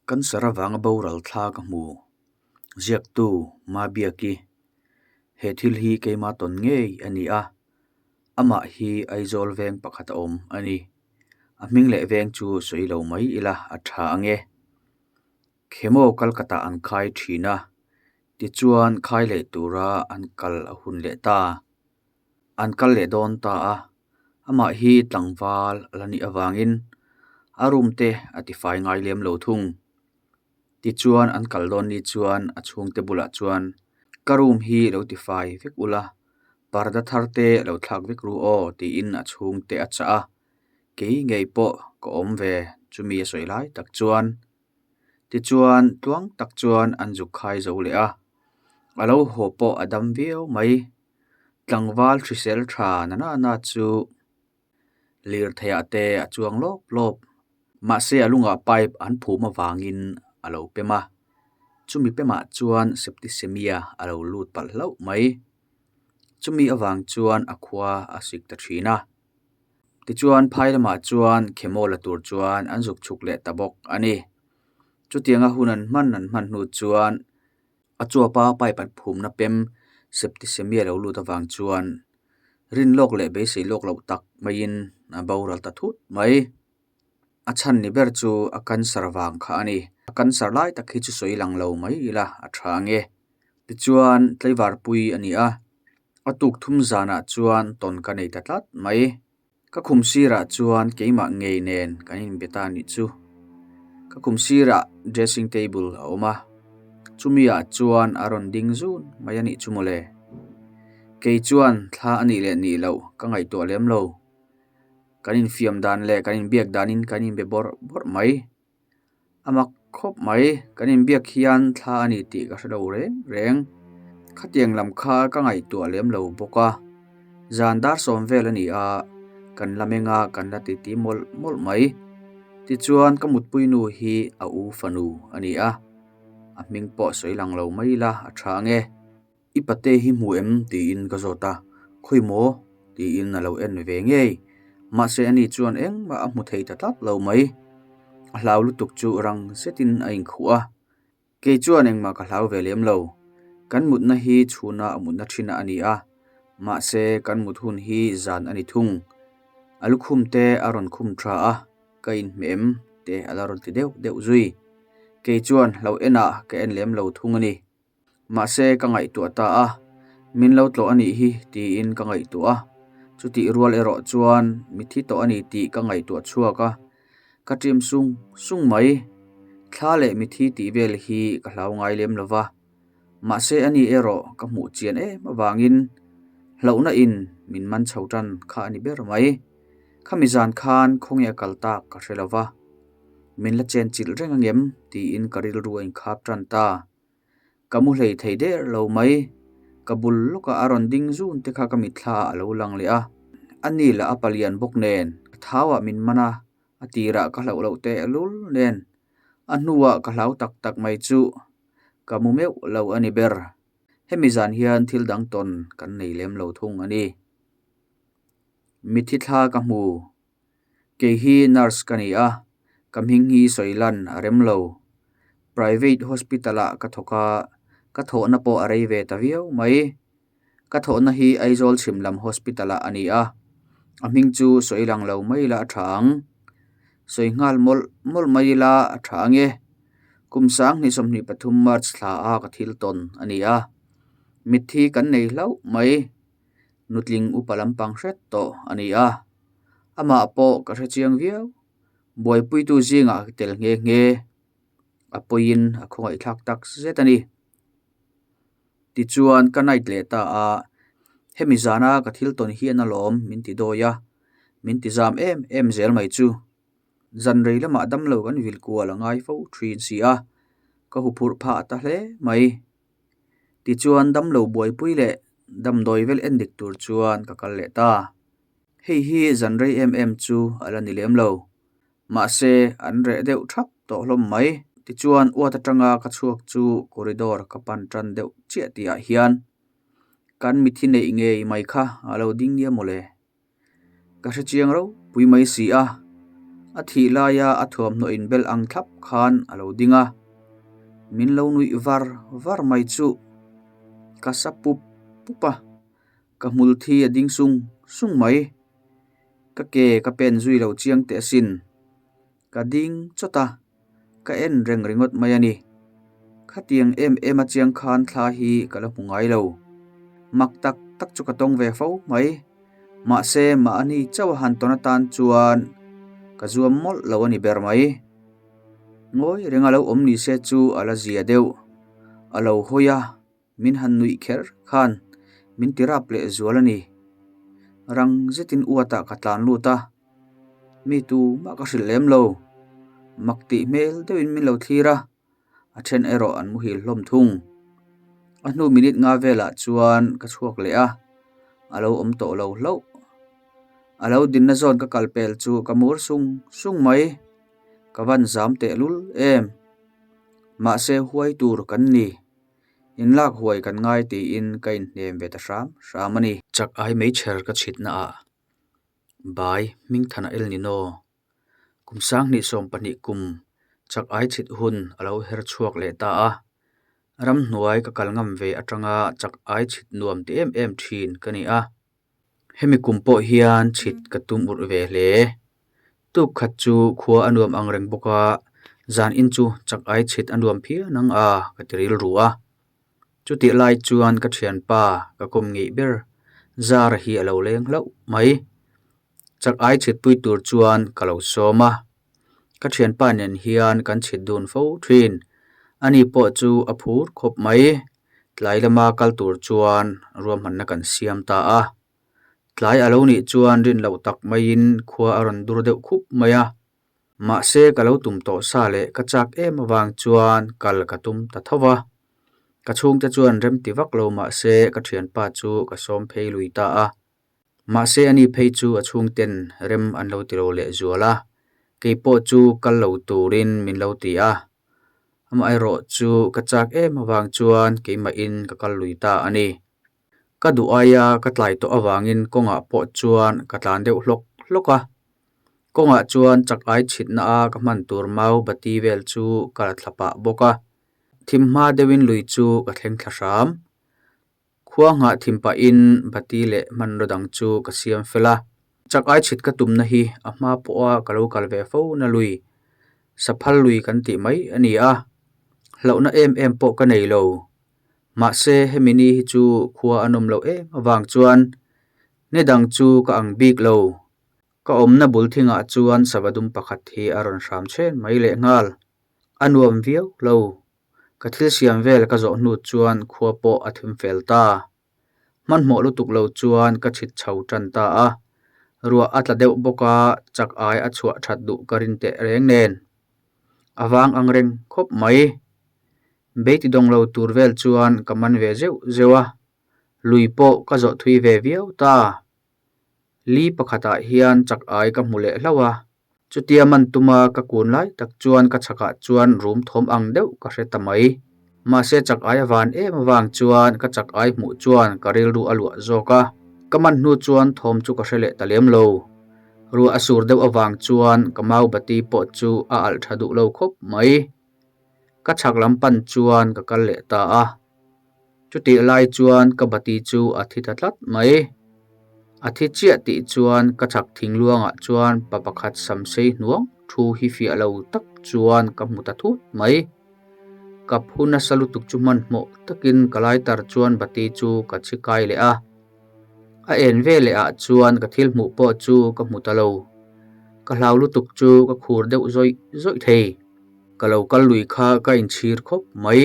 Cancer avanga boral thla ka hmu. Ziaktu Mabiaki, He thil hi keima tawn ngei a ni a, amah hi Aizawl veng pakhat a awm a ni. A hming leh veng chu sawi lo mai ila a tha ange. Khemo Kalkatah an khai thin a, tichuan khai leh tura an kal a hun leh ta. An kal leh dawn ta a, amah hi tlangval a la nih avangin a room te a tifai ngai lem lo thung. Tichuan an kal dawn ni chuan a chhungte bulah chuan ka room hi lo tifai vek ula, parda thar te lo thlak vek ru aw tiin a chhungte a chah a, kei ngei pawh ka awm ve chumi a sawi lai tak chuan. Tichuan tluang tak chuan an zuk khai zo leh a, a lo haw pawh a dam viau mai. Tlangval hrisel tha na na na chu lirtheiah te a chuang lawp lawp. Mahse a lungah pipe an phum avangin a lo pem a, chumi pemah chuan septicemia a lo lut palh hlauh mai. Chumi avang chuan a khua a sik ta thin a. Tichuan phai lamah chuan chemo la tur chuan an zuk chhuk leh ta bawk a ni. Chutianga hun an hman an hman hnu chuan A chuapa pipe an phumna pem septicemia lo lut avang chuan rin lawk leh beisei lawk loh tak maiin a boral ta thut mai. A chhan ni ber chu a cancer vang kha a ni. A cancer lai tak hi chu sawi lang lo mai ila a tha ange. Tichuan tlaivarpui a ni a, a tuk thum zanah chuan tawn ka nei ta tlat mai. Ka khum sirah chuan keimah ngei nen kan inbe ta nih chu. Ka khum sirah dressing table a awm a, chumi ah chuan a rawn ding zun mai a nih chu mawle. Kei chuan thla a nih leh nih loh ka ngaihtuah lem lo. Kan infiam dan leh kan inbiak danin kan inbe bawrh bawrh mai. A mak khawp mai, kan inbiak hian thla a ni tih ka hre lo reng reng. Khatiang lam kha ka ngaihtuah lem lo bawk a, zan dar sawm vel a ni a, kan la meng a, kan la titi mawlh mawlh mai. Tichuan ka mutpui nu hi a u fanu a ni a, a hming pawh sawi lang lo mai ila a tha ange. I pate hi hmu em? tiin ka zawt a, Khawi maw? tiin a lo en ve ngei. Mahse ani chuan engmah a hmu thei ta tlat lo mai. A hlau lutuk chu rang zetin a inkhuh a, Kei chuan engmah ka hlau ve lem lo. Kan mutna hi chhuna a mutna thin a ni a, mahse kan mut hun hi zan a ni thung. A lukhum te a rawn khum tha a, ka inhmeh em? te a la rawn ti deuh deuh zui. Kei chuan hlo enah ka en lem lo thung a ni. Mahse ka ngaihtuah ta a, min lo tlawh a nih hi tiin ka ngaihtuah a, chutih rual erawh chuan mithi tawh a ni tih ka ngaihtuah chhuak a, ka ṭim sung sung mai. Thla leh mithi tih vel hi ka hlau ngai lem lo va, mahse a ni erawh ka hmuh chian em avangin hlauhna in min man chho tan kha a ni ber mai. Khami zan khan khawnge a kal tak ka hre lo va, min la chen chilh reng angem tiin ka rilru a inkhap tan ta. Ka mu hlei thei der lo mai. Ka bul lawkah a rawn ding zun te kha ka mitthla ah a lo lang leh a. A ni lah a palian bawk nen, a thauah min man a, a tirah ka hlauh loh teh lul nen. A hnuah ka hlau tak tak mai chu ka mu meuh lo a ni ber. Hemi zan hian thil dang tawn kan nei lem lo thung a ni. Mithi thla ka hmu. Kei hi nurse ka ni a, ka hming hi sawi lan a rem lo. Private hospital ah ka thawk a, ka thawhna pawh a rei ve ta viau mai. Ka thawhna hi Aizawl chhim lam hospital ah a ni a, a hming chu sawi lang lo mai ila a tha ang. Sawi nghal mawlh mawlh mai ila a tha ang e. Kum 2023 March thla a ka thil tawn a ni a, mitthi kan nei hlauh mai. Nutling upa lampang hret tawh a ni a, amah pawh ka hre chiang viau. Buaipuitu zingah ka tel nghe nghe, a pawiin a khawngaihthlak tak zet a ni. Tichuan ka night leh ta a, hemi zana ka thil tawn hian alawm min ti dawi a, min ti zam em em zel mai chu. Zan rei lamah damlo kan vil kual a ngai fo thin si a, ka huphurh phah ta hle mai. Tichuan damlo buaipui leh damdawi vel en dik tur chuan ka kal leh ta. Hei hi zan rei em em chu a la ni lem lo. Mahse an reh deuh thap tawh hlawm mai. Tichuan uat atanga ka chhuak chu corridor ka pan tan deuh chiah tih ah hian kan mithi neih ngei mai kha a lo ding nia mawle. Ka hre chiang ropui mai si a. A thih laia a thuamhnaw inbel ang thlap khan a lo ding a, min lo nuih var var mai chu ka sa pup pup a, ka hmul thi a ding sung sung mai. Ka ke ka pen zui lo chiang teh asin. Ka ding chawt a, ka en reng ringawt mai a ni. Khatiang em em a chiang khan thla hi ka la hmu ngai lo. Mak tak tak chu ka tawng ve fo mai. Mahse mahni chauh a han tawn atan chuan ka zuam mawlh lo a ni ber mai. Ngawi reng a lo awm ni se chu a la zia deuh. A lo hawi a. Min han nuih kher khan min ti rap leh zual a ni. Rang zetin uatah ka tlan lut a, mi tumah ka hrilh lem lo. Mak tih hmel deuhin min lo thlir a, a then erawh an muhil hlawm thung. A hnu minute nga velah chuan ka chhuak leh a, a lo awm tawh lo hlauh. A lo dinna zawn ka kal pel chu ka mur sung sung mai. Ka van zam tehlul em. Mahse huai tur kan ni. Inlak huai kan ngai tiin ka inhnem ve ta hram hram a ni. Chak ai meichher ka chhitna ah Bai Hmingthana El Nino kum 2020 kum chak ai chhit hun a lo her chhuak leh ta a. Ramhnuai ka kal ngam ve atanga chak ai chhit nuam ti em em thin ka ni a. Hemi kum pawh hian chhit ka tum urh ve hle. Tuk khat chu khua a nuam ang reng bawk a, zan in chu chak ai chhit a nuam phian ang a ka ti rilru a. Chutih lai chuan ka thianpa ka kawm ngeih ber Zara hi a lo leng hlauh mai. Chak ai chhitpui tur chuan ka lo sawm a. Ka thianpa nen hian kan chhit dun fo thin. Ani pawh chu a phur khawp mai. Tlai lama kal tur chuan ruahmanna kan siam ta a. Tlai a lo nih chuan rin loh tak maiin khua a rawn dur deuh khup mai a. Mahse ka lo tum tawh sa leh ka chak em avang chuan kal ka tum ta tho va. Ka chhungte chuan rem ti vak lo mahse ka thianpa chu ka sawm phei lui ta a. Mahse ani phei chu a chhungten rem an lo ti lo leh zual a, kei pawh chu kal lo turin min lo ti a. Amaherawh chu ka chak em avang chuan keimahin ka kal lui ta a ni. Ka duh aia ka tlai tawh avangin kawngah pawh chuan ka tlan deuh hlawk hlawk a. Kawngah chuan chak ai chhitna a ka hman tur mau bati vel chu ka la thla pah bawk a. Thim hma deuhin lui chu ka thleng thla hram. Khua nghah thim pahin bati leh hmanraw dang chu ka siam fel a. Chak ai chhit ka tumna hi a hma pawha ka lo kal ve fo na lui, Saphal lui kan tih mai a ni a. Hlauhna em em pawh ka nei lo. Mahse hemi ni hi chu khua a nawm loh em avang chuan ni dang chu ka ang bik lo. Ka awmna bul thingah chuan sava dum pakhat hi a rawn hram chhen mai lehnghal. A nuam viau lo. Ka thil siam vel ka zawh hnu chuan khua pawh a thim fel ta. Hmanhmawh lutuk lo chuan ka chhit chho tan ta a. Ruah a tla deuh bawk a, chak ai a chhuah that duh ka rin teh reng nen. A vang ang reng khawp mai. Beiti dawng lo tur vel chuan ka man ve zeuh zeuh a, lui pawh ka zawh thui ve viau ta. Li pakhatah hian chak ai ka hmu leh hlauh a, chutia man tuma ka kun lai tak chuan ka chhakah chuan rum thawm ang deuh ka hre ta mai. Mahse chak ai a van em avang chuan ka chak ai hmuh chuan ka rilru a luah zawk a, ka man hnu chuan thawm chu ka hre leh ta lem lo. Ruah a sur deuh avang chuan ka mau bati pawh chu a alh tha duh lo khawp mai. Ka chhak lam pan chuan ka kal leh ta a. Chutih lai chuan ka bati chu a thi ta tlat mai. A thi chiah tih chuan ka chhak thingluangah chuan pa pakhat samsei hnuang thu hi fiah lo tak chuan ka hmu ta thut mai. Ka phu nasa lutuk chu hmanhmawh takin ka lighter chuan bati chu ka chhi kai leh a. A en ve leh ah chuan ka thil hmuh pawh chu ka hmu ta lo. Ka hlau lutuk chu ka khur deuh zawih zawih thei. Ka lo kal lui kha ka inchhir khawp mai.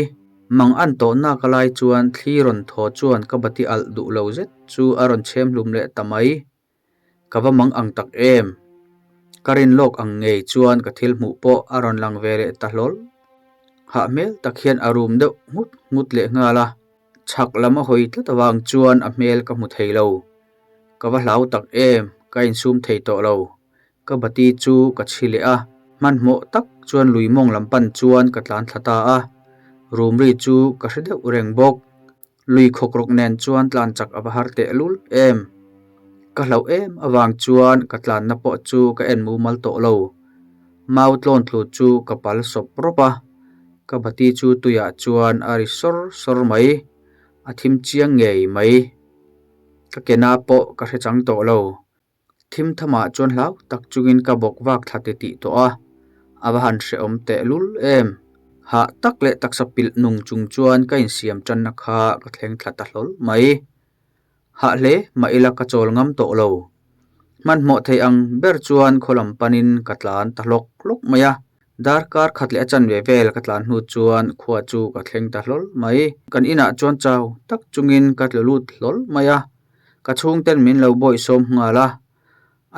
Mang an tawhna ka lai chuan thli rawn thaw chuan ka bati alh duh lo zet chu a rawn chhem hlum leh ta mai. Ka va mang ang tak em? Ka rin lawk ang ngei chuan ka thil hmuh pawh a rawn lang ve leh ta hlawl. Hah hmel tak hian a rum deuh nghut nghut leh nghal a. Chhak lam a hawi tlat avang chuan a hmel ka hmu thei lo. Ka va hlau tak em? Ka insum thei tawh lo. Ka bati chu ka chhi leh a, hmanhmawh tak chuan lui mawng lam pan chuan ka tlan thla ta a, room ri chu ka hre deuh reng bawk. Lui khawk rawk nen chuan tlan chak a va har teh lul em. Ka hlauh em avang chuan ka tlanna pawh chu ka en mumal tawh lo. Mau tlawn tlu chu ka pal sawp rawp a, ka bati chu tuiah chuan a ri sawr sawr mai. A thim chiang ngei mai. Ka ke na pawh ka hre chang tawh lo. Thim thamah chuan hlau tak chungin ka bawk vak thla ti tih tawh a, a va han hrehawm tehlul em. Hah tak leh taksa pilh nung chung chuan ka insiam tanna kha ka thleng thla ta hlawl mai. Hah hle mah ila ka chawl ngam tawh lo. Hmanhmawh thei ang ber chuan khaw lam panin ka tlan ta hlawk hlawk mai a. Darkar khat leh a chanve vel ka tlan hnu chuan khua chu ka thleng ta hlawl mai. Kan inah chuan chau tak chungin ka tlu lut hlawl mai a. Ka chhungten min lo bawihsawm nghal a.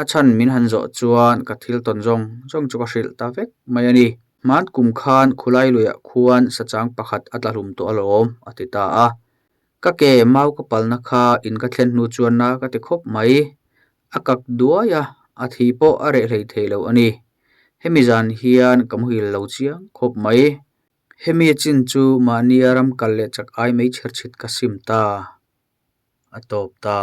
A chhan min han zawh chuan ka thil tawn zawng zawng chu ka hrilh ta vek mai a ni. Hman kum khan khulai luiah khuan sachang pakhat a tla hlum tawh alawm, a ti ta a. Ka ke mau ka palna kha in ka thlen hnu chuan na ka ti khawp mai. A kak duai a, a thi pawh a reh hlei thei lo a ni. Hemi zan hian ka muhil lo chiang khawp mai. Hemi chin chu mahnia ram kal leh chak ai mai chher chhit ka sim ta. A tawp ta.